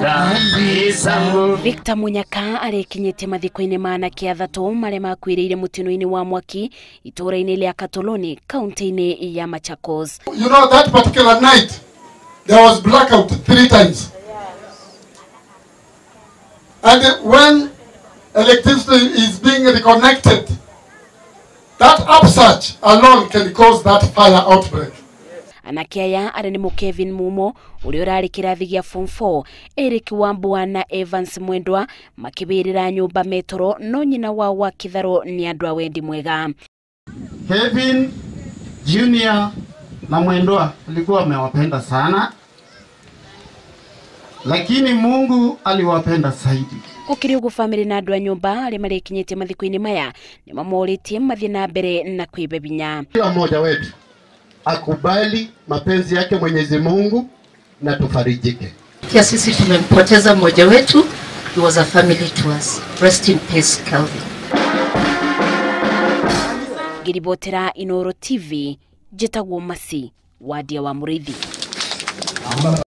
Dhambi zangu. Victor Munyaka arekinyĩtie mathiko-inĩ ma anake athatũ marĩa makuĩrĩire mũtino-inĩ wa mwaki itũũra-inĩ rĩa Katoloni kaunti-inĩ ya Machakos. You know, that particular night there was blackout 3 times. And when electricity is being reconnected, that upsurge alone can cause that fire outbreak. Anake aya arĩa nĩmo Kevin Mumo ũrĩa ũrarĩ kĩrathi gĩa form 4, Eric Wambua na Evans Mwendwa makĩbĩrĩra nyũmba metoro no nyina wao wa kĩtharũ nĩ andũ a wendi mwega. Kevin Junior na Mwendwa alikuwa amewapenda sana, lakini Mungu aliwapenda zaidi. Gũkĩrĩ ũguo bamĩrĩ na andũ a nyũmba arĩa marekinyĩtie mathiko-inĩ maya nĩ mamorĩtie mathiĩ na mbere na kwĩbe binya. Kila mmoja wetu akubali mapenzi yake Mwenyezi Mungu na tufarijike. Pia sisi tumempoteza mmoja wetu. He was a family to us. Rest in peace, Calvin. Ngĩribotera Inooro TV, njĩtagwo Masi Wadia wa Mũrĩithi.